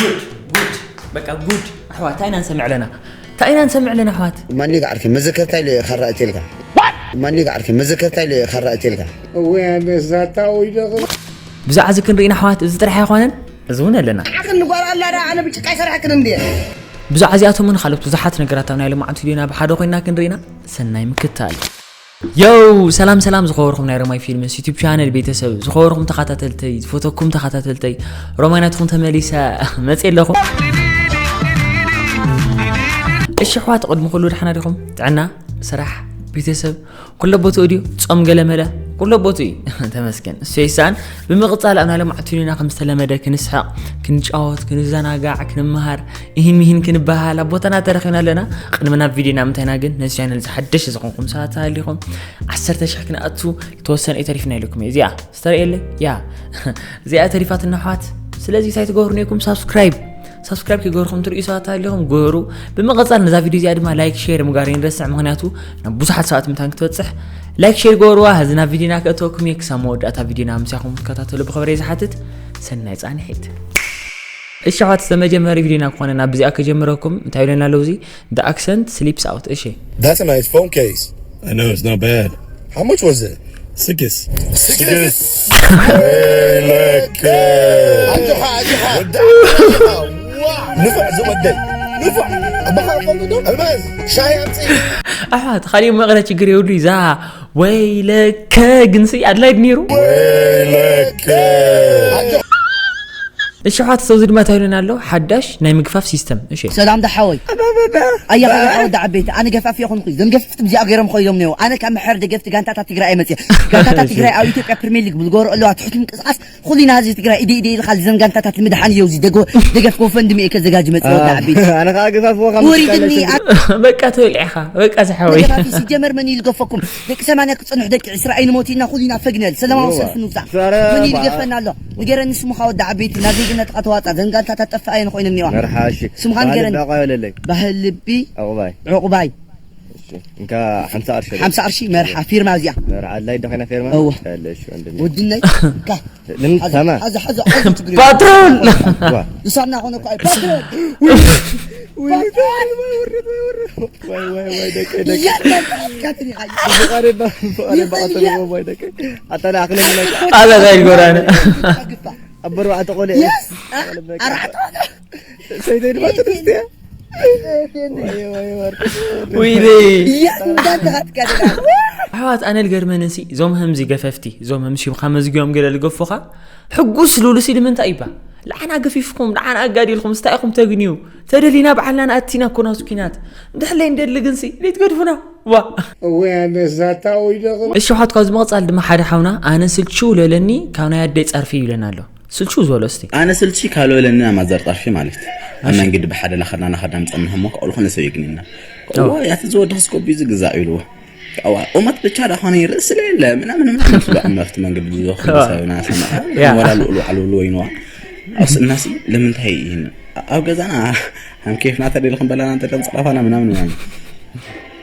ጉድ፣ በቃ ጉድ። ኣሕዋት እንታይ ኢና ንሰምዕ ኣለና? እንታይ ኢና ንሰምዕ ኣለና ኣሕዋት? ማን ሊጋ ዓርኪ መዘከርታይ ለ ካራ እቴልካ? ማን ሊጋ ዓርኪ መዘከርታይ ለ ካራ እቴልካ? እወ ኣነዛታ ወይ ደቕ። ብዛዕባ እዚ ክንርኢና ኣሕዋት፣ እዚ ጥራሕ ኣይኮነን፣ እዚ እውን ኣለና። ሓቅን ንጓል ኣላ ዳ ኣነ ብጭቃ ይሰርሐክን እንዴ? ብዛዕባ እዚኣቶምን ካልኦት ብዙሓት ነገራት ኣብ ናይ ሎማዓንቲ ቪድዮና ብሓደ ኮይና ክንርኢና። ሰናይ ምክታል። ዮው፣ ሰላም ሰላም ዝኸበርኩም ናይ ሮማይ ፊልምስ ዩቲዩብ ቻነል ቤተሰብ፣ ዝኸበርኩም ተኸታተልተይ፣ ዝፈተኩም ተኸታተልተይ፣ ሮማይ ናትኩም ተመሊሰ መጽእ ኣለኹም። እሺ ኣሕዋት፣ ቅድሚ ኩሉ ደሓና ዲኹም? ጥዕና፣ ስራሕ፣ ቤተሰብ፣ ኩሎ ቦትኡ ድዩ? ጾም ገለመለ፣ ኩሎ ቦትኡ እዩ። ተመስገን፣ እሱ ይሳን። ብምቕጻል ኣብ ናይ ሎማዓንቲ ቪድዮና ከም ዝተለመደ ክንስሕቕ፣ ክንጫወት፣ ክንዘናጋዕ፣ ክንመሃር፣ ኢሂን ሚሂን ክንበሃል ኣብ ቦታና ተረኺብና ኣለና። ቅድሚ ናብ ቪድዮና ምንታይና ግን ነዚ ቻነል ዝሓደሽ ዝኾንኩም ሰባት ተሃሊኹም ዓሰርተ ሽሕ ክንኣቱ ዝተወሰነ እዩ ተሪፍና ኢልኩም እዩ። እዚኣ ዝተርእየለ እያ። እዚኣ ተሪፋትና ኣሕዋት። ስለዚ እንታይ ትገብሩ ነይኩም? ሳብስክራይብ፣ ሳብስክራይብ ክገብርኩም ትርእዩ ሰባት ተሃሊኹም ግበሩ። ብምቕጻል ነዛ ቪድዮ እዚኣ ድማ ላይክ፣ ሼር ምግባር ይንረስዕ፣ ምኽንያቱ ናብ ብዙሓት ሰባት ምንታን ክትበጽሕ። ላይክ፣ ሼር ግበርዋ። እዚ ናብ ቪድዮና ከእተወኩም እየ። ክሳብ መወዳእታ ቪድዮና ምሳኹም ክትከታተሉ ብኽብሪ እየ ዝሓትት። ሰናይ ጻንሒት። እሺ ኣሕዋት፣ ዝተመጀመሪ ቪድዮና ክኾነ ናብ እዚኣ ከጀምረኩም። እንታይ ኢለና ኣለዉ? እዚ the accent slips out። እሺ። That's a nice phone case. I know, it's not bad. How much was it? Six. Six. ወይለከ። ኣጆኻ፣ ኣጆኻ። ወዳ-፣ ንፉዕ ዝወደል። ንፉዕ። ኣባኻ ቆም ዶ? ኣልማዝ፣ ሻሂ ኣምጽእ። ኣሕዋት፣ ካሊእ መቕረ ችግር የብሉ። እዛ ወይለከ ግንሲ ኣድላይ ድነይሩ። ወይለከ። ኣጆኻ። እሺ ኣሕዋት፣ ሰው ዝድማ እንታይ ኢሉና ኣሎ? ሓዳሽ ናይ ምግፋፍ ሲስተም። እሺ። ሰላም ዳሓወይ። ኣያ ኸይዳ ወዳ ዓበይቲ፣ ኣነ ገፋፍ ይኹንኩ። ዘም ገፍፍቲ ብዚኣ ገይሮም ኾይዶም ነዮ። ኣነ ካብ መሐር ደገፍቲ ጋንታታት ትግራይ መጽየ። ጋንታታት ትግራይ ኣብ ኢትዮጵያ ፕሪሚየር ሊግ ብዝገብሮ ኣለዋ ትሑት ምንቅስቃስ፣ ኩሉ ኢና ህዝቢ ትግራይ ኢደ ኢደ ኢልካ ዘም ጋንታታት ንምድሓን እዮ እዚ ደገ-፣ ደገፍ ጎፈንድሚ እየ ከዘጋጅ መጽየ ወዳ ዓበይቲ። ኣነ ኸዓ ገፋፍዎ ካብ ውሪድኒ ምስካለሽ። በቃ ተበሊዕኻ፣ በቃ ዝሓወይ። ገፋፊ ሲጀመር መን እዩ ዝገፈኩም? ደቂ ሰማንያ ክጸንሑ ደቂ ዕስራ ኣይንሞት ኢና፣ ኩሉ ኢና ፈግነል። ሰላማዊ እዋ። ሰልፊ ንውጻእ። ዛረ መን እዩ ባ- ዝገፈና ኣሎ? ንገረኒ ስሙኻ ወዲ ዓበይቲ፣ ናብ ዜግነትካ ተዋጻእ። ዘን ጋንታታት ጠፍኣ እየን ኮይነን እኒዋ። መርሓ፣ እሺ። ስምኻ ባህል ንገረኒ። ልቢ ዕቋይ ኣለለይ። ባህል ልቢ ዕቋይ። ዕቑባይ። እሺ። እንካ ሓምሳ ቅርሺ። ሓምሳ ቅርሺ መርሓ፣ ፊርማ እዚኣ። መርሓ ኣድላይ ዶ ኮይና ፊርማ? እወ። ያለ፣ እሺ፣ ወንድሜ። ወድነይ፣ እንካ። ልምድ ሓዚ፣ ሰማ። ሓዚ፣ ሓዚ፣ ሓዚ ትግርኛ። ፓትሮል! ዋ። ዝሳና ኾነ እኮ፣ ኣይ፣ ፓትሮል! ወይ፣ ወይ፣ ወይ፣ ወይ፣ ወይ፣ ወይ፣ ደቀይ፣ ደቀይ። እያ፣ ደቀይ፣ ደቀይ፣ ደቀይ። ፍቓድ ባ-፣ ፍቓድ ባ-፣ ይኸል እያ። ወይ፣ ደቀይ። ኣታ ንኣኽለ ምነካ። ኣዛ ታይ ጎራነ። ኣግባ። ኣብ ኣርባዕተ ቆልዑ። የስ፣ ኣ-፣ ኣርባዕተ ቆልዑ። ሰይደይ ድማ ትርስትያ። ወይ፣ ወይ፣ ወርቂ። ወይኔ። የስ፣ እንዳትሃትካ ደጋ። ኣሕዋት፣ ኣነ ልገርመንሲ፣ እዞም ህምዚ ገፈፍቲ፣ እዞም ህምዚ ሽምኻ መዝጊቦም ገለ ልገፉኻ፣ ሕጉስ ልብሉሲ ንምንታይ ይባ? ልዓና ገፊፍኩም፣ ልዓና ኣጋዲልኩም፣ ስታይ ኢኹም ተግንዩ? ተደሊና ባዕልና ንኣቲና እኮ ናብዚ ኲናት። እንድሕለይ እንደሊ ግንሲ፣ ለይትገድፉና። ዋ። እወ፣ ኣነ ዛታ ወይ ደቕ-፣ እሺ፣ ኣሕዋት፣ ካብዚ ምቕጻል ድማ ሓደ ሓውና፣ ኣነ ስልችው ለለኒ፣ ካብ ናይ ኣደይ ጸርፊ ይብለና ኣሎ። ስልችው ዝበሎ እስቲ። ኣነ ስልቺ ካብ ለበለኒ ናብ ማዘር ጸርፊ ማለት። ኣብ እሺ። መንገዲ ብሓደ ናኸድና ናኸድና ምጸንሕ እሞ፣ ካብኡ ዝኾነ ሰብ የግንየና። እዋ፣ ኦ። ያቲ ዝወድኽስ ኮቢ ዝግዛእ ኢልዎ። ኣዋ፣ ቁመት ብቻ ዳኾነ ይርኢ ስለ የለ፣ ምናምን ምናምን ስለ ኣብ መፍቲ መንገዲ ዝወኽል እዋ። ሰብና ሰማዕ፣ ያ። ወላ ልኡሉ ዓልውሉ ወይንዋ። ኣብ ስእናሲ ለምንታይ ይህን? ኣብ ገዛና፣ ሃም ኬፍና ተደሊ ክንበላና እንተ ደም ጸራፋና ምናምን ምናምን።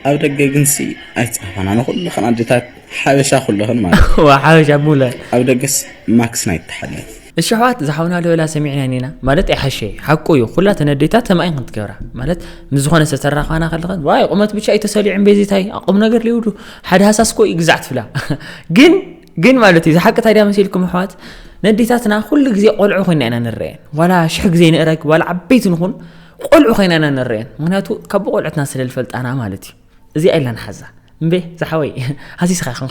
ኣብ ደገ ግንሲ ኣይጸፋና፣ ንኹሉ ኸን ኣዴታት ሓበሻ ኩለኽን ማለት። ዋ፣ ሓበሻ ሙለ። ኣብ ደገስ ማክስና ይተሓለ። እሺ ኣሕዋት፣ ዝሓውና ልበላ ሰሚዕና ኒና። ማለት ኣይሓሸ፣ ሓቁ እዩ። ኩላተን ኣዴታት ተማኢን ክንትገብራ። ማለት ምስ ዝኾነ ሰብ ተራኽባና ከለኸን፣ ዋይ፣ ቁመት ብቻ እዩ ተሰሊዑ እምበይ፣ እዚ ታይ ቁም ነገር ለይብሉ፣ ሓደ ሃሳስ እኮ እዩ ግዛዕ ትብላ። ግን፣ ግን ማለት እዩ፣ እዚ ሓቂ ታዲያ መሲልኩም ኣሕዋት፣ ነዴታትና ኩሉ ግዜ ቆልዑ ኮይና ኢና ንረአን። ዋላ ሽሕ ግዜ ንእረግ፣ ዋላ ዓበይቲ ንኹን፣ ቆልዑ ኮይና ኢና ንረአን። ምኽንያቱ ካብ ቆልዑትና ስለ ዝፈልጣና ማለት እዩ። እዚኣ ኢላ ንሓዛ። እምቤ፣ ዝሓወይ፣ ሃሲስኻ ኢኹም።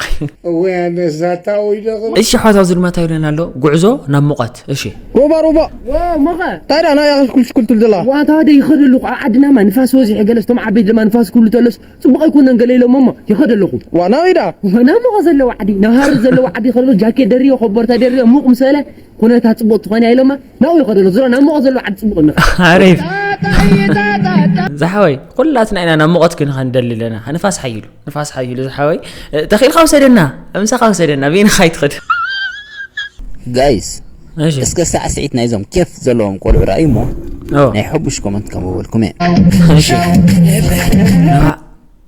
እወ፣ ኣነ ዛታ ወይ ደቕም። እሺ፣ ኣሕዋት፣ ኣብዚ ድማ እንታይ ይብለና ኣሎ? ጉዕዞ ናብ ሙቐት። እሺ። ሮባ፣ ሮባ። ዋ፣ ሞኸ። ታዲያ ናይ ኣኽል ኩልሽ ኩልቱል ደላ? ዋ፣ ታዲያ ይኸደሉ። ኣብ ዓድናማ ንፋስ ወዚሑ ገለስ፣ እቶም ዓበይቲ ድማ ንፋስ ክብሉ ተለስ፣ ጽቡቕ ኣይኮነን ገለ ኢሎም እሞ፣ ይኸደለኹ። ዋ፣ ናበይ ደኣ? ዋ፣ ናብ ሞኸ ዘለዎ ዓዲ፣ ናብ ሃረር ዘለዎ ዓዲ ይኸደሉ፣ ጃኬት ደሪቦ፣ ኮቦርታ ደሪቦ፣ ሙቕ ምሰለ፣ ኩነታት ጽቡቕ ትኾን እያ ኢሎማ፣ ናብኡ ይኸደሉ። ዝሮ ናብ ሞቐ ዘሎ ዓዲ ጽቡቕ እንኻ። ኣሪፍ። ዝሓወይ፣ ኩላትና ኢና ናብ ሙቐት ክንኸን ንደሊ ኣለና። ንፋስ ሓይሉ፣ ንፋስ ሓይሉ ዝሓወይ። እ፣ ተኺእልካ ውሰደና፣ ምሳኻ ውሰደና፣ በይንኻ ኣይትኸድ። ጋይስ፣ እሺ። እስከ ሳዕስዒት ናይዞም ኬፍ ዘለዎም ቆልዑ ረኣዩ እሞ፣ ኦ። ናይ ሕቡሽ ኮመንት ከንብበልኩም እየ። እሺ። ንዓ-፣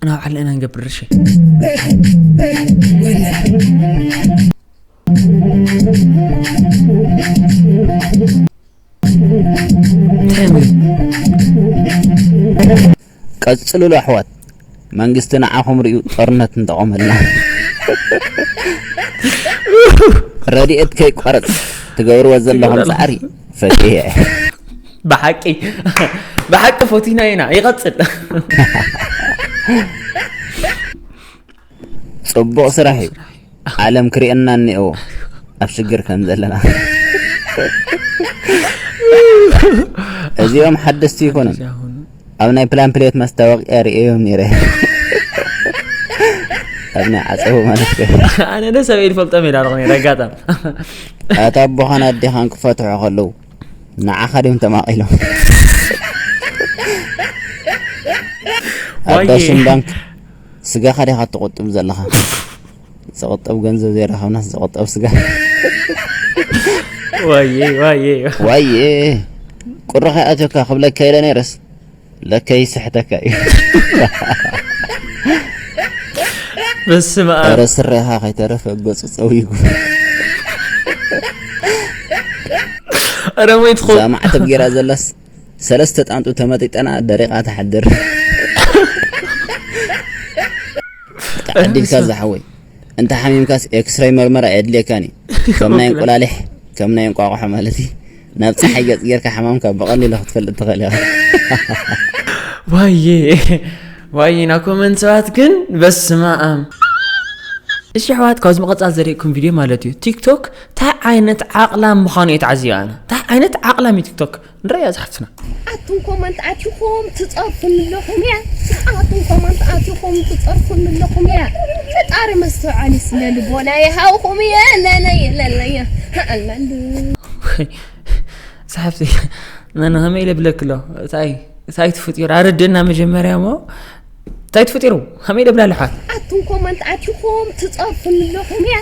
ንዓ ዓለና ንገብር፣ እሺ። ቀጽሉሉ ኣሕዋት፣ መንግስቲ ንዓኹም ሪኡ ጦርነት እንተቆመልና። ረድኤት ከይቋረጽ ትገብርዎ ዘለኹም ጻዕሪ ፈትየ። ብሓቂ ብሓቂ ፈቲና ኢና። ይቐጽል። ጽቡቕ ስራሕ እዩ። ዓለም ክርእየና እኒኦ ኣብ ሽግር ከም ዘለና። እዚኦም ሓደስቲ ይኮኑን። ኣብ ናይ ፕላን ፕሌት መስታወቂያ ርእዮም ነይረ። ኣብ ናይ ዓጸቡ ማለት ከ ኣነ ደ ሰብ ይፈልጦም ይዳርቕ ነይረ ኣጋጣሚ። ኣታ ኣቦኻን ኣዴኻን ክፈትሑ ከለዉ ንዓኻ ድዮም ተማቒሎም? ኣብ ዋየ። ዳሽን ባንክ ስጋኻ ዲኻ ትቑጥብ ዘለኻ? ዝቑጠብ ገንዘብ ዘይረኸብናስ ዝቑጠብ ስጋ። ዋየ ዋየ። ዋየ፣ ቁርኻ ኣትዮካ ክብለካ ኢለ ነይረስ ለከ ይስሕተካ እዩ። በስመ ኣብ። ኧረ ስረኻ ከይተረፈ ገጹ ጸዊጉ። ኧረ ሞይትኹ። እዛ ማዕተብ ጌራ ዘላስ ሰለስተ ጣንጡ ተመጢጠና ደሪቓ ትሓድር። ተዓዲልካ ዝሓወይ፣ እንተ ሓሚምካስ ኤክስራይ መርመራ የድልየካን እዩ። ከም ናይ እንቁላሊሕ፣ ከም ናይ እንቋቑሖ ማለት እዩ። ናብ ፀሓይ ገፅ ጌርካ ሓማምካ ብቐሊሉ ክትፈልጥ ትኽእል ኢኻ። ዋየ ዋየ፣ ና ኮመንት ሰባት ግን በስመ ኣብ። እሺ ኣሕዋት፣ ካብዚ መቐፃል ዘርእየኩም ቪድዮ ማለት እዩ፣ ቲክቶክ እንታይ ዓይነት ዓቕላም ምዃኑ እየ ተዓዚበ ኣነ። እንታይ ዓይነት ዓቕላም እዩ ቲክቶክ? ንረያ ዝሓትና። ኣቱም ኮመንት ኣቲኹም ትፀርፉኒ ኣለኹም እያ። ኣቱም ኮመንት ኣቲኹም ትፀርፉኒ ኣለኹም እያ። ፈጣሪ መስተውዓሊ ስለ ልቦና ይሃብኹም እየ። ለለየ ለለየ ኣለሉ። ሰሓብቲ ነነ ከመይ ኢለ ብለክሎ? እንታይ እንታይ ትፍጢሩ ኣረድእና መጀመርያ እሞ እንታይ ትፍጢሩ? ከመይ ኢለ ብላ ኣለሓት? ኣቱም ኮመንት ኣቲኹም ትፀርፉኒ ኣለኹም እያ።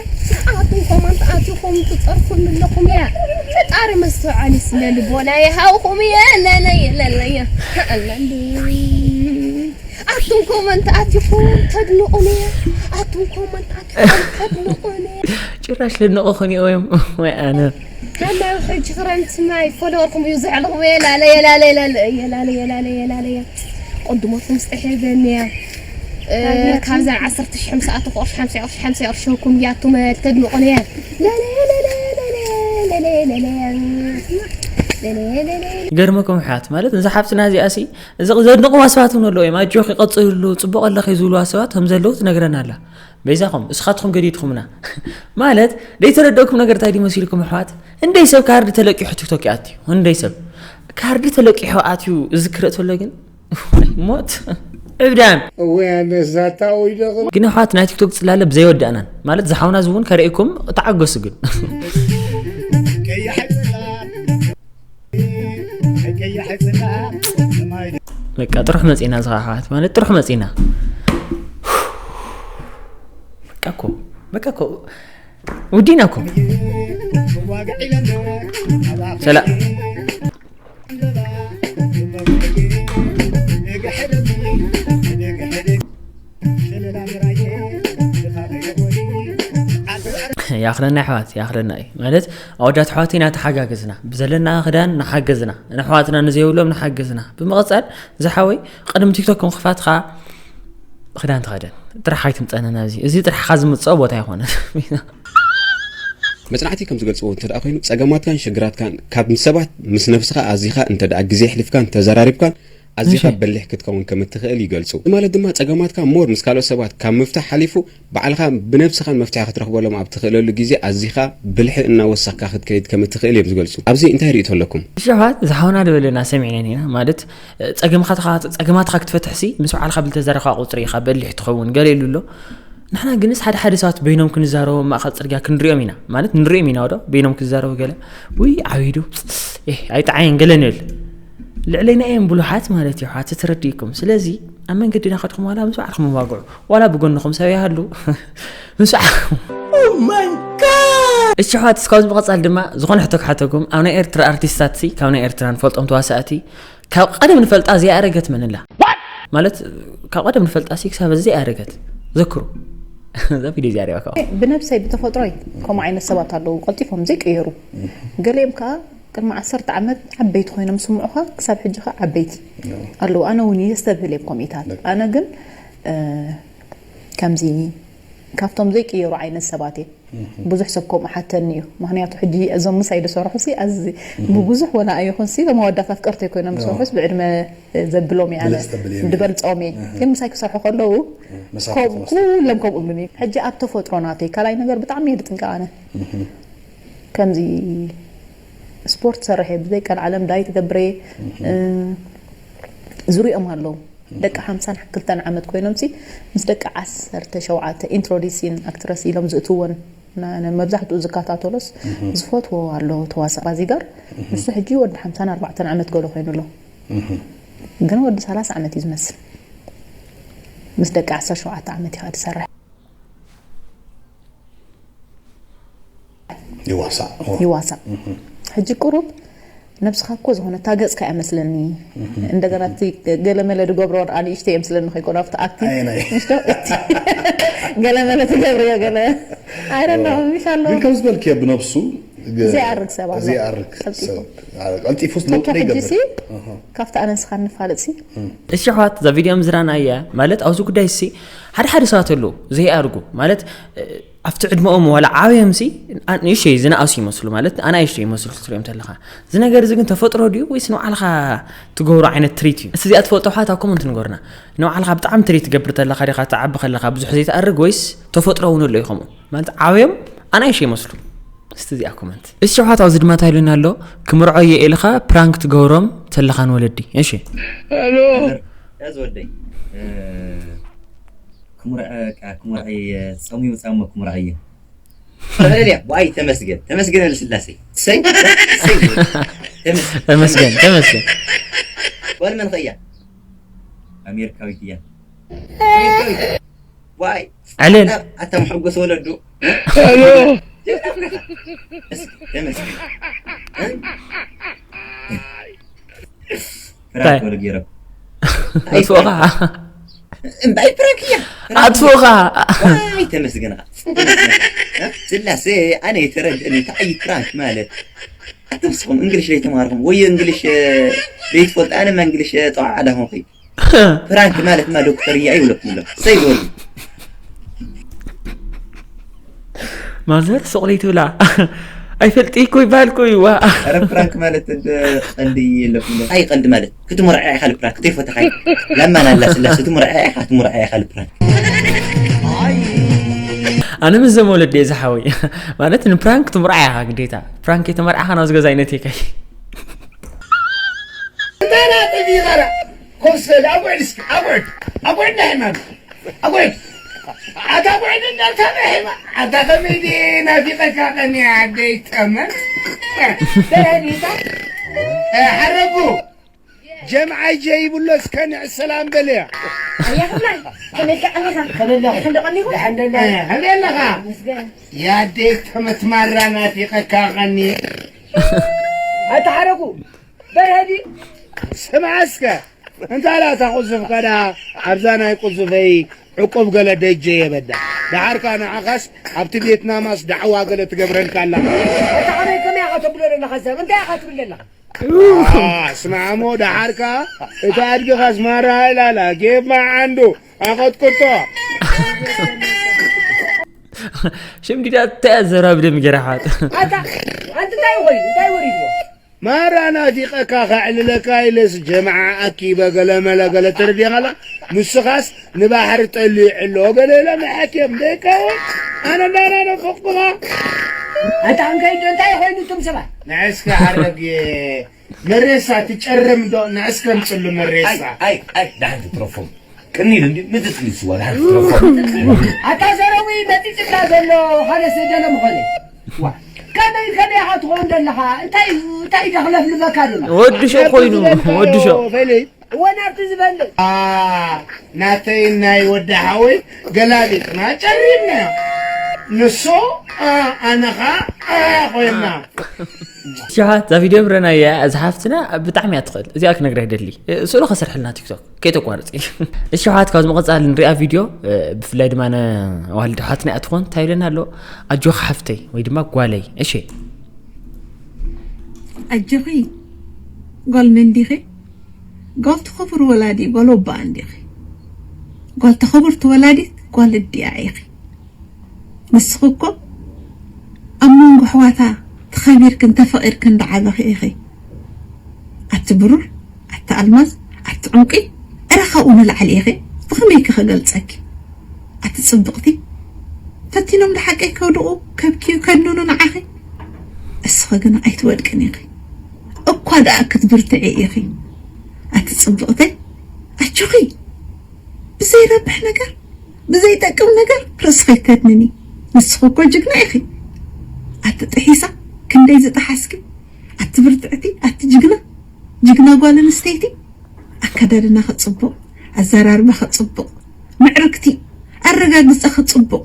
ኣቱም ኮመንት ኣቲኹም ትፀርፉኒ ኣለኹም እያ። ፈጣሪ መስተውዓሊ ስለ ልቦና ይሃብኹም እየ። ለለየ ለለየ ኣለሉ። ኣቱም ኮመንት ኣቲኹም ተድንቑኒ እያ። ኣቱም ኮመንት ኣቲኹም ተድንቑኒ እያ። ጭራሽ ልንቑኹን እዮም ወይ ኣነ ናናዊ ሕጂ ክረምቲ ማይ ፎሎወርኩም እዩ ዘዕልኹም እየ። ላለየ ላለየ ላለየ ላለየ ላለየ ላለየ ቅድሞት ምስ ጥሒበኒ እያ። እ፣ ካብዛ ዓሰርተ ሽሕ ምሳኣት ቁርሽ ሓምሳ ቁርሽ ሓምሳ ቁርሽ ሸኩም እያ። ኣቱም ተድንቑኒ እያ። ላለየ ላለየ ላለየ ላለየ ላለየ ላለየ ላለየ ይገርመኩም ኣሕዋት፣ ማለት እዛ ሓፍትና እዚኣ ሲ እዚ ዘድንቕዋ ሰባት እውን ኣለዉ እዮም። ኣጆኺ ቀፅልሉ፣ ፅቡቕ ኣለኺ ዝብልዋ ሰባት ከም ዘለዉ ትነግረና ኣላ። በይዛኹም እስኻትኩም ገዲድኩምና። ማለት ዘይተረደእኩም ነገር እንታይ ድዩ መሲልኩም ኣሕዋት? እንደይ ሰብ ካርዲ ተለቂሑ ቲክቶክ ይኣትዩ። እንደይ ሰብ ካርዲ ተለቂሑ ኣትዩ እዚ ክረእ ተሎ ግን ሞት እብዳን እወ ኣነስ ዛታ ወይ ደቕ ግን ኣሕዋት ናይ ቲክቶክ ፅላለ ብዘይወዳእናን ማለት ዝሓውና እዚ እውን ከርእየኩም ተዓገሱ ግን ቀያሕ ጽላ ቀያሕ ጽላ ማይ በቃ ጥሩሕ መፂና እዚ ኣሕዋት ማለት ጥሩሕ መፂና በቃ እኮ በቃ እኮ ውዲና እኮ ዋግዕ ኢለና ሰላም ያኽለና ኣሕዋት ያኽለና እዩ ማለት ኣወዳት ኣሕዋት ኢና ተሓጋገዝና ብዘለና ክዳን ንሓገዝና ንኣሕዋትና ንዘይብሎም ንሓገዝና ብምቕፃል ዝሓወይ ቅድሚ ቲክቶክ ምኽፋትካ ክዳን ተኸደን ጥራሕ ኣይትምፀና ናብዚ እዚ ጥራሕካ ዝምፅኦ ቦታ ኣይኮነን መጽናዕቲ ከም ዝገልጽዎ እንተ ደኣ ኮይኑ ጸገማትካን ሽግራትካን ካብ ንሰባት ምስ ነብስኻ ኣዚኻ እንተ ደኣ ግዜ ኣሕሊፍካን ተዘራሪብካን ኣዚኻ እሺ። በሊሕ ክትከውን ከም እትኽእል ይገልጹ። እዚ ማለት ድማ ጸገማትካ ሞር ምስ ካልኦት ሰባት ካብ ምፍታሕ ሓሊፉ ባዕልኻ ብነብስኻን መፍትሒ ክትረኽበሎም ኣብ ትኽእለሉ ግዜ ኣዚኻ ብልሒ እናወሰኽካ ክትከይድ ከም እትኽእል እዮም ዝገልጹ። ኣብዚ እንታይ ርእይቶ ኣለኩም? ሽፋት ዝሓውና ዝበለና ሰሚዕነን ኢና ማለት ጸገምካ ጸገማትካ ክትፈትሕሲ ምስ በዓልካ ብልተዘረኻ ቁፅሪ ኢኻ በሊሕ ትኸውን ገለ ኢሉ ኣሎ ንሕና ግንስ ሓደ ሓደ ሰባት በይኖም ክንዛረቡ ማእኸል ፅርግያ ክንሪኦም ኢና ማለት ንሪኦም ኢና ዶ በይኖም ክዛረቡ ገለ ውይ ዓቢዱ ኤህ ኣይጠዓየን ገለ ንብል ልዕለይና እዮም ብሉሓት ማለት እዩ ሓቲ ትረድእኩም ስለዚ ኣብ መንገድና ከድኩም ዋላ ምስ በዓልኩም ዋግዑ ዋላ ብጎንኹም ሰብ ይሃሉ ምስ በዓልኩም እሺ ኣሕዋት እስካብ ዝምቐፃል ድማ ዝኾነ ሕቶ ክሓተኩም ኣብ ናይ ኤርትራ ኣርቲስታት ሲ ካብ ናይ ኤርትራ ንፈልጦም ተዋሳእቲ ካብ ቀደም ንፈልጣ ዘይኣረገት መን ኣላ ማለት ካብ ቀደም ንፈልጣ ሲ ክሳብ ዘይኣረገት ዘክሩ እዛ ቪድዮ እዚኣ ሪባ ካብ ብነብሰይ ብተፈጥሮይ ከምኡ ዓይነት ሰባት ኣለዉ ቀልጢፎም ዘይቀየሩ ገሊኦም ከዓ ቅድሚ ዓሰርተ ዓመት ዓበይቲ ኮይኖም ስምዑኻ፣ ክሳብ ሕጂ ኸ ዓበይቲ ኣለዉ። ኣነ እውን የስተብህል እየ ኮሚታት። ኣነ ግን ከምዚ ካብቶም ዘይቅየሩ ዓይነት ሰባት እየ። ብዙሕ ሰብ ከምኡ ሓተኒ እዩ። ምክንያቱ ሕጂ እዞም ምሳይ ዝሰርሑ ሲ ኣዚ ብብዙሕ ወላ ኣይኹን ሲ እቶም ኣወዳት ኣፍቀርቲ ኮይኖም ዝሰርሑስ ብዕድመ ዘብሎም እየ ኣነ። ድበልፆም እየ። ግን ምሳይ ክሰርሑ ከለዉ ኩሎም ከምኡ ብኒ። ሕጂ ኣብ ተፈጥሮ ናተይ ካልኣይ ነገር ብጣዕሚ እየ ዝጥንቀቕ ኣነ። ከምዚ ስፖርት ሰርሕ እየ፣ ብዘይ ቀልዓለም ዳይ ትገብረ እየ። ዝሪኦም ኣለዉ ደቂ ሓምሳን ክልተን ዓመት ኮይኖም ሲ ምስ ደቂ ዓሰርተ ሸውዓተ ኢንትሮዲሲን ኣክትረስ ኢሎም ዝእትወን መብዛሕትኡ ዝከታተሎስ ዝፈትዎ ኣሎ ተዋሳእ ባዚጋር። ንሱ ሕጂ ወዲ ሓምሳን ኣርባዕተን ዓመት ገሎ ኮይኑ ኣሎ። ግን ወዲ ሰላሳ ዓመት እዩ ዝመስል። ምስ ደቂ ዓሰርተ ሸውዓተ ዓመት ኢኻ ትሰርሕ። ይዋሳእ ይዋሳእ። ሕጂ ቁሩብ ነብስኻ እኮ ዝኾነ ታገጽካ እያ መስለኒ። እንደገና እቲ ገለመለ ዝገብሮ ኣንእሽተይ እየ ምስለኒ ከይኮነ ኣብቲ ኣክቲንግ ኣየናይ? ምሽ ዶ? እቲ ገለመለ ትገብርዮ ገለ ኣይረና ምሽ ኣሎ። ግን ከም ዝበልክዮ ብነብሱ ዘይኣርግ ሰብ ኣሎ። ዘይኣርግ ቀልጢፉ። ሰብ ቀልጢፉስ ለውጢ ተኪ ሕጂ ይገብር። ሲ ካብቲ ኣነ ንስኻ ንፋለጥ ሲ እሺ ኣሕዋት እዛ ቪድዮ ምዝራና እያ ማለት ኣብዚ ጉዳይ ሲ ሓደ ሓደ ሰባት ኣለዉ ዘይኣርጉ ማለት ኣብቲ ዕድመኦም ዋላ ዓብዮም ሲ ንእሽተይ ዝነኣሱ ይመስሉ ማለት ኣናእሽተይ ይመስሉ ክትሪኦም ተለኻ እዚ ነገር እዚ ግን ተፈጥሮ ድዩ ወይስ ንባዕልኻ ትገብሮ ዓይነት ትሪት እዩ እስዚኣ ትፈልጦ ኣሕዋት ኣብ ኮመንት ንገሩና ንባዕልኻ ብጣዕሚ ትሪት ትገብር ተለኻ ዲኻ ትዓቢ ከለኻ ብዙሕ ዘይትኣርግ ወይስ ተፈጥሮ እውን ኣሎ እዩ ከምኡ ማለት ዓብዮም ኣናእሽተይ ይመስሉ እስቲ እዚኣ ኮመንት እሺ ኣሕዋት ኣብዚ ድማ እንታይ ኢሉና ኣሎ ክምርዖ እየ ኢልኻ ፕራንክ ትገብሮም ተለኻ ንወለዲ እሺ ያዝ ወደይ ክሙርዐ ክሙርዐ ጸሚሙ ጻሞ ክሙርዐ እየ ፈለልያ ዋይ ተመስገን ተመስገን ለስላሴ ሰይ ሰይ ተመስገን ተመስገን ጓል መን ኸያ ኣሜሪካዊት እያ ዋይ ዕልል ኣታ መሐጎስ ወለዱ ተመስገን ፍራንክ ወለ ገይረ ኣጥፍኡኻ እምባይ ፍራንክ እያ ኣጥፍኡኻ ኣይ ተመስገን ስላሴ ኣነ የተረድእኒ እንታይ እዩ ፍራንክ ማለት ኣትምስኹም እንግሊሽ ዘይተማርኹም ወይ እንግሊሽ ዘይትፈልጡ ኣነ ማ እንግሊሽ ጠዋዕ ኣዳኹም ኸይ ፍራንክ ማለት ማ ዶክተር እያ ይብለኩም ኣሎ ሰይ ጎል ማዘር ሱቕ ለይትብላ ኣይፈልጥ እኮ ይበሃል እኮ እዩ ዋ ኧረ ፕራንክ ማለት እንደ ቀልዲ የለኩም ዶ? ኣይ ቀልዲ ማለት ክትምርዐ ኢኻ ልፕራንክ ተይፈተኻ ለማን ኣላ ስላስ ትምርዐ ኢኻ ትምርዐ ኢኻ ልፕራንክ ኣነ ምስ ዘመውለድ እየ ዝሓወይ ማለት ንፕራንክ ትምርዓ ኢኻ ግዴታ ፕራንክ የተመርዓኻ ናብ ዝገዛ ኣይነት የካይ እንተና ተቢኸራ ኮስፈል ኣጉዕድ እስኪ ኣጉዕድ ኣጉዕድ ናይ ሕማም ኣጉዕድ ኣታ ኣጉዕድ እንዳልካ ናይ ሕማም ኣታ ከመይ ድየ ናፊቐካ ቀኒያ ኣደይ ጠመን ተረዲታ ሓረጉ ጀምዓይ ጀይብሎ እስከ ንዕ ሰላም በልያ ኣያ ከማይ ከመይ ከዓኒኻ ከመይ ኣለኻ ሕንዶ ቀኒኹ ከመይ ኣለኻ ያደይ ተመትማራ ናፊቐካ ቀኒ ኣታ ሓረጉ በርሀዲ ስምዓ እስከ እንታ ላታ ቁዝፍ ከዳ ኣብዛ ናይ ቁዝፈይ ዕቁብ ገለ ደጀ የበዳ ደሓርካ ንዓኻስ ኣብቲ ቤትናማስ ዳዕዋ ገለ ትገብረልካ ኣላ ኣታ ከመይ ከመይ ኢኻ ተብሎ ዘለኻ ሰብ እንታይ ኢኻ ትብል ዘለኻ ስማዕሞ ደሓርካ እቲ ኣድግኻስ ማራ ኢላላ ጌብ ማዓንዱ ኣቐጥቅጦ ሽምዲዳ እንታይ ኣዘራብ ደም ገራሓት ኣታ ኣንቲ እንታይ ኮይኑ እንታይ ወሪድዎ ማራ ናፊቐካ ከዕልለካ ኢለስ ጀምዓ ኣኪበ ገለመለ ገለ ተረዲኻላ ንስኻስ ንባሕሪ ጠሊዑ ኣሎ ገለ ኢሎም ይሓትዮም ደይከውን ኣነ እንዳና ነፈቕኩኻ ኣታ እንከይዶ እንታይ ኮይኑ እቶም ሰባት ንዕስከ ሓረግ መሬሳ ትጨርም ዶ ንዕስከ ምፅሉ መሬሳ ኣይ ኣይ ዳሕንቲ ትረፎም ቅኒል እንዲ ምትፅሊ ስዋ ዳሕንቲ ትረፎም ኣታ ዘረዊ መፂፅካ ዘሎ ኸለስ ደለ ምኾነ ዋ ከመይ ከመይ ኢኻ ትኸውን ዘለኻ እንታይ እንታይ ደኽለፍልፈካ ደሎ ወዲ ሸው ኮይኑ ወዲ ሸው ፈለይ እወ ናብቲ ዝበልዕ ናተይ ናይ ወዲ ሓወይ ገላቢጥና ጨሪምና ንሱ ኣነኻ ኮይና ሸሓት እዛ ቪድዮ ብረናያ እዛ ሓፍትና ብጣዕሚ እያ ትኽእል እዚኣ ክነግራ ይደሊ ስእሉ ከሰርሐልና ቲክቶክ ከይተቋርፂ እሸሓት ካብ ዝመቐፃል ንሪኣ ቪድዮ ብፍላይ ድማ ዋልድ ሓትና እያ ትኾን እንታይ ይብለና ኣሎ ኣጆኻ ሓፍተይ ወይ ድማ ጓለይ እሺ ኣጆኺ ጓል መን ዲኺ? ጓል ተኸብር ወላዲ ጓል ወባ እንዲኺ። ጓል ተኸብርቲ ወላዲት ጓል እዲኣ ኢኺ። ንስኺ እኮ ኣብ መንጎ ኣሕዋታ ተኸቢርክን ተፈቒርክን ዝዓበኺ ኢኺ። ኣቲ ብሩር፣ ኣቲ ኣልማዝ፣ ኣቲ ዕንቂ፣ እረ ካብኡ ንላዕሊ ኢኺ። ብኸመይ ከ ክገልጸኪ? ኣቲ ጽብቕቲ፣ ፈቲኖም ንሓቀይ ከውድቑ ከብክዩ ከድንኑ ንዓኺ። እስኺ ግና ኣይትወድቅን ኢኺ። እኳ ደኣ ክትብርትዒ ኢኺ። ኣቲ ጽብቕተይ፣ ኣጆኺ። ብዘይረብሕ ነገር፣ ብዘይጠቅም ነገር ርእስኺ ከድንኒ። ንስኺ እኮ ጅግና ኢኺ። ኣቲ ጥሒሳ ክንደይ ዝጠሓስኪ፣ ኣቲ ብርትዕቲ፣ ኣቲ ጅግና፣ ጅግና ጓል ኣንስተይቲ። ኣከዳድናኺ ጽቡቕ፣ ኣዘራርባኺ ጽቡቕ፣ ምዕርግቲ፣ ኣረጋግጻኺ ጽቡቕ።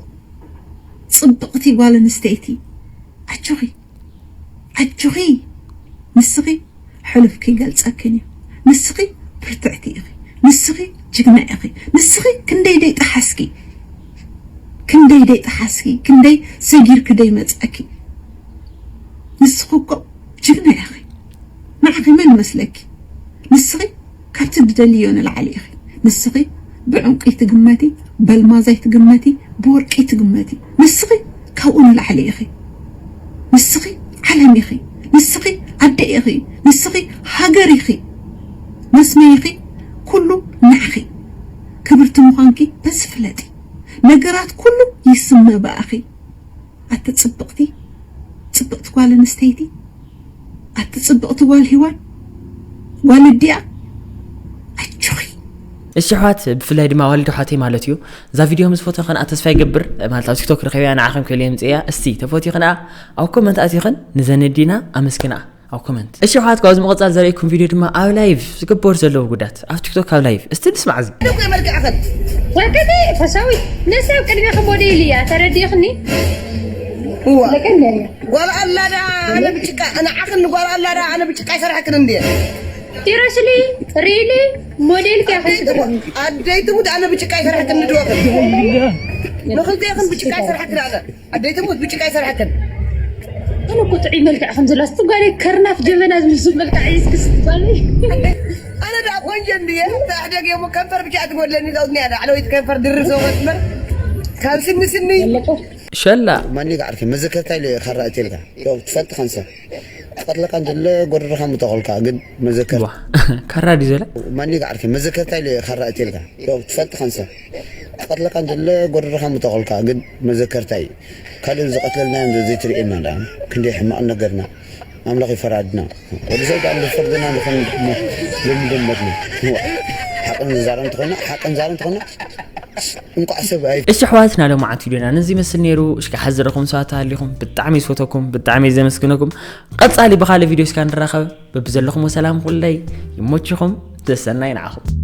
ጽብቕቲ ጓል ኣንስተይቲ። ኣጆኺ፣ ኣጆኺ። ንስኺ ሕሉፍ ከይገልጸክን እዩ። ንስኺ ብርትዕቲ ኢኺ። ንስኺ ጅግና ኢኺ። ንስኺ ክንደይ ደይ ጠሓስኪ፣ ክንደይ ደይ ጠሓስኪ፣ ክንደይ ሰጊርኪ ደይ መጻእኪ። ንስኺ እኮ ጅግና ኢኺ። ንዓኺ መን መስለኪ? ንስኺ ካብቲ ትደልዮ ንላዕሊ ኢኺ። ንስኺ ብዕንቂ ትግመቲ፣ በልማዛይ ትግመቲ፣ ብወርቂ ትግመቲ። ንስኺ ካብኡ ንላዕሊ ኢኺ። ንስኺ ዓለም ኢኺ። ንስኺ ኣደ ኢኺ። ንስኺ ሃገር ኢኺ። መስመይኺ ኩሉ ንዓኺ። ክብርቲ ምዃንኪ በዚ ፍለጢ። ነገራት ኩሉ ይስመ ብኣኺ። ኣቲ ጽብቕቲ፣ ጽብቕቲ ጓል ኣንስተይቲ፣ ኣቲ ጽብቕቲ ጓል ሂዋን፣ ጓል እዲኣ፣ ኣጆኺ። እሺ ኣሕዋት፣ ብፍላይ ድማ ዋልዶ ሓተይ ማለት እዩ። እዛ ቪድዮ ምስ ፈተኽንኣ ተስፋ ይገብር፣ ማለት ኣብ ቲክቶክ ረኺበያ ንዓኽን ከልየ ምጽእያ። እስቲ ተፈቲኽንኣ ኣብ ኮመንት ኣቲኽን ንዘን ኣዲና ኣመስግንኣ ኣብ ኮመንት። እሺ ኣሕዋት፣ ካብዚ ምቕጻል ዘርእየኩም ቪድዮ ድማ ኣብ ላይቭ ዝግበር ዘለዉ ጉዳት ኣብ ቲክቶክ ኣብ ላይቭ። እስቲ ንስማዕ እዚ። ደቆ መልክዕኽን። ወርቅቲ ፈሳዊት፣ ነሳ ኣብ ቅድሚያ ከም ሞዴል እያ፣ ተረዲእኽኒ? እዋ። ለቀን እያ። ጓል ኣላ ዳ ኣነ ብጭቃ፣ ንዓኽን ጓል ኣላ ዳ ኣነ ብጭቃ ይሰርሐክን እንድየ። ሲሪየስሊ፣ ሪሊ፣ ሞዴል ከ ኣደይ ትሙት፣ ኣደይ ትሙት ኣነ ብጭቃ ይሰርሐክን ንድወኽን። ንኽልቴኽን ብጭቃ ይሰርሐክን ኣነ። ኣደይ ትሙት ብጭቃ ይሰርሐክን። ኣነ እኮ ጥዑይ መልክዕ ከም ዘለዋ፣ እስቲ ጓለይ ከርናፍ ጀበና ዝመስል መልክዕ እዩ፣ እስኪ እስቲ ጓለይ። ኣነ ደኣ ቆንጆ እንድየ፣ ተሕደግ እሞ ከንፈር ብቻ ትጎድለኒ፣ ዛውት እኒኣ ላዕለወይቲ ከንፈር ድርብ ሰው መስመር። ካብ ስኒ ስኒ። ሸላ። ማን ይግዓርኪ? መዘከርታ ኢለ እየ ካራ እትልካ። ያው ትፈልጥ ኻንሰ። ቀትለካ እንተለ ጎረርኻ ምተኸልካ፣ ግን መዘከር-፣ ዋ፣ ካራ ድዩ ዘለ? ማን ይግዓርኪ? መዘከርታ ኢለ እየ ካራ እትልካ። ያው ትፈልጥ ኻንሰ። ቀትለካ እንተለ ጎረርኻ ምተኸልካ፣ ግን መዘከርታ እዩ። ካልእ ዝቐትለልናዮም ዘይትርእየና ደኣ። ክንደይ ሕማቕ ነገርና። ኣምላኽ ይፈራድና። ወዲ ሰብ ደኣ እንድፈርደና ንኾን ልምዲ እምነትና። እዋ፣ ሓቂ ንዛረብ እንተኾይና፣ ሓቂ ንዛረብ እንተኾይና፣ እንቋዕ ሰብ ኣይ- እሺ ኣሕዋትና፣ ሎማዓንቲ ቪድዮና ነዚ ይመስል ነይሩ። እሽካ ሓዝረኹም ሰባት ኣሊኹም፣ ብጣዕሚ ዝፈተኩም፣ ብጣዕሚ ዘመስግነኩም። ቀጻሊ ብኻልእ ቪድዮ እስካ ንራኸብ። በብዘለኹም ሰላም ኩለይ ይሞችኹም። ተሰናይ ንዓኹም።